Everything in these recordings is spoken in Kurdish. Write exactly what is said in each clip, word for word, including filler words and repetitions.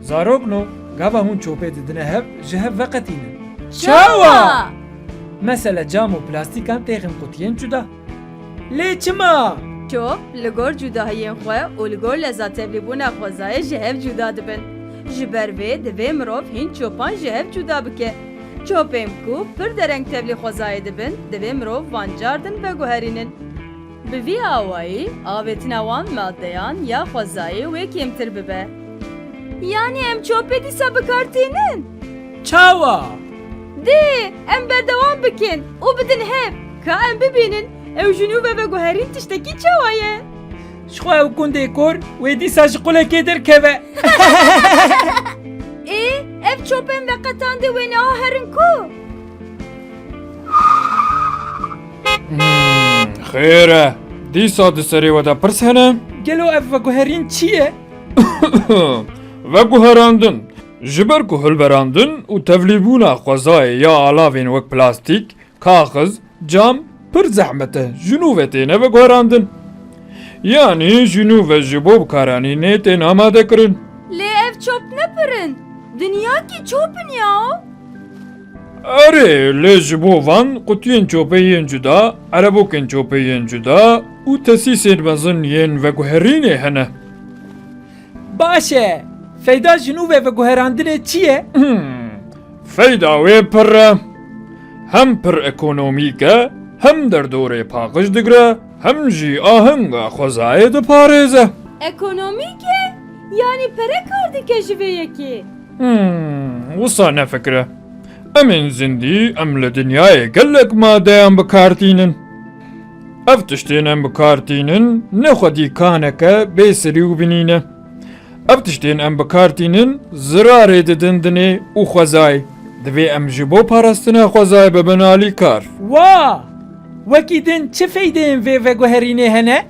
Zarokno, gava hûn çopê didine hev, ji hev veqetînin. Çawa? Mesele cam û plastîkan têxin qutiyên cuda. Lê çima? Çop li gor cudahiyên xwe û li gor leza tevlîbûna xwezayê ji hev cuda dibin. Ji ber vê divê mirov hîn çopan ji hev cuda bike. Çopên ku pir dereng tevlî xwezayê dibin, divê mirov van cardin veguherînin. Bi vî awayî, avêtina wan madeyan ya xwezayê wê kêmtir bibe. Yanî em çopê dîsa bi kar tînin? Çawa? Dê, em berdewam bikin û bidin hev, ka em bibînin ew ji nû ve veguherîn tiştekî çawa ye. Ji xwe ew gundê kor wê dîsa ji qulekê derkeve. Ê, ev çopên veqetandî wê niha herin ku? Hmm, xêr e. Dîsa di serê we de pirs hene? Gelo ev veguherîn çi ye? Veguherandin. Ji ber ku hilberandin û tevlîbûna xwezayê ya alavên wek plastîk, kaxiz, cam pir zehmet e, ji nû ve têne veguherandin. Yanî ji nû ve ji bo bikaranînê tên amadekirin. Lê ev çop ne pir in. Dinyakî çop in ya. Erê, lê ji bo van qutiyên çopê yên cuda, erebokên çopê yên cuda û tesîsên mezin yên veguherînê hene. Baş e. Feyda ji nû ve veguherandinê çi ye? Hmm. Feyda wê pir e. Hem pir ekonomîk e, hem derdorê paqij digire, hem jî ahenga xwezayê diparêze. Ekonomîk e? Yanî pere kar dike ji vê yekê? Hmm, wisa nefikire. Em ên zindî, em li dinyayê gelek madeyan bi kar tînin. Ev tiştên em bi kar tînin ne xwedî kaneke bê serî û binî ne. Ev tiştên em bi kar tînin zirarê didin dinê û xwezayê. Divê em ji bo parastina xwezayê bibin alîkar. Wa! Wekî din çi feydeyên vê veguherînê hene?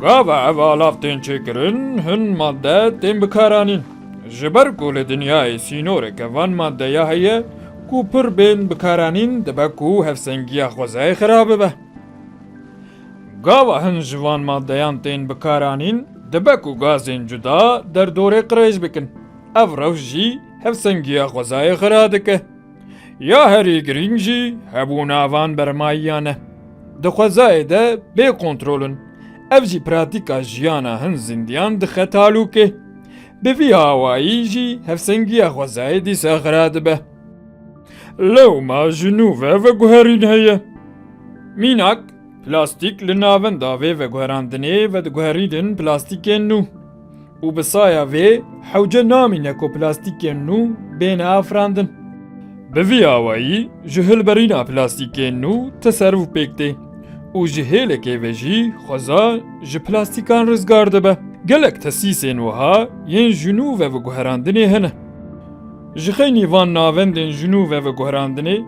Gava ev alav tên çêkirin, hin madde tên bikaranîn. Ji ber ku li dinyayê sînoreke van maddeya heye ku pir bên bikaranîn, dibe ku hevsengiya xwezayê xira bibe. Gava hin ji van maddeyan tên bikaranîn, dibe ku gazên cuda derdorê qirêj bikin. Ev rewş jî hevsengiya xwezayê xira dike. Ya herî girîng jî hebûna van bermayiyan e. Di xwezayê de bê kontrol in. Ev jî pratîka jiyana hin zindiyan dixe talûkê. Bi vî awayî jî hevsengiya xwezayê dîsa xira dibe. Lewma ji nû ve veguherîn heye. Mînak, plastîk li navenda vê veguherandinê vediguherînin plastîkên nû û bi saya vê hewce namîne ku plastîkên nû bêne afirandin. Bi vî awayî ji hilberîna plastîkên nû teserûf pêk tê û ji hêlekê ve jî xweza ji plastîkan rizgar dibe. Gelek tesîsên wiha yên ji nû ve veguherandinê hene. Ji xeynî van navendên ji nû ve veguherandinê,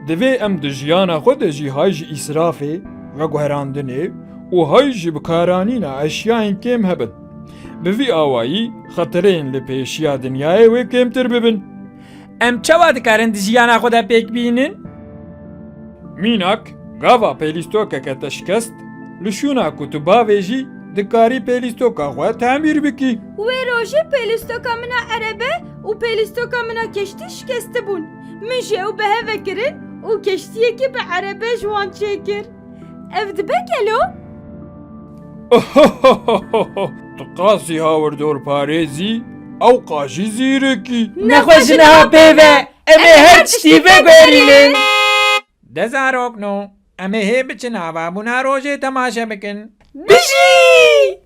divê em di jiyana xwe de jî hay ji îsrafê, veguherandinê û hay ji bikaranîna eşyayên kêm hebin. Bi vî awayî xetereyên li pêşiya dinyayê wê kêmtir bibin. Em çawa dikarin di jiyana xwe de pêk bînin? Mînak, gava pêlîstokeke te şikest, li şûna ku tu bavêjî, dikarî pêlîstoka xwe temîr bikî. Wê rojê pêlîstoka min a erebe û pêlîstoka min a keştî şikestibûn. Min jî ew bi hev ve kirin û keştiyekê bi erebe ji wan çêkir. Ev dibe gelo? Tu qasî hawirdorparêz î, ew qasî zîrek î. Nexwe ji niha pê ve, em ê her tiştî veguherînin. De zarokno, em ê hê biçin avabûna rojê temaşe bikin. Bijî!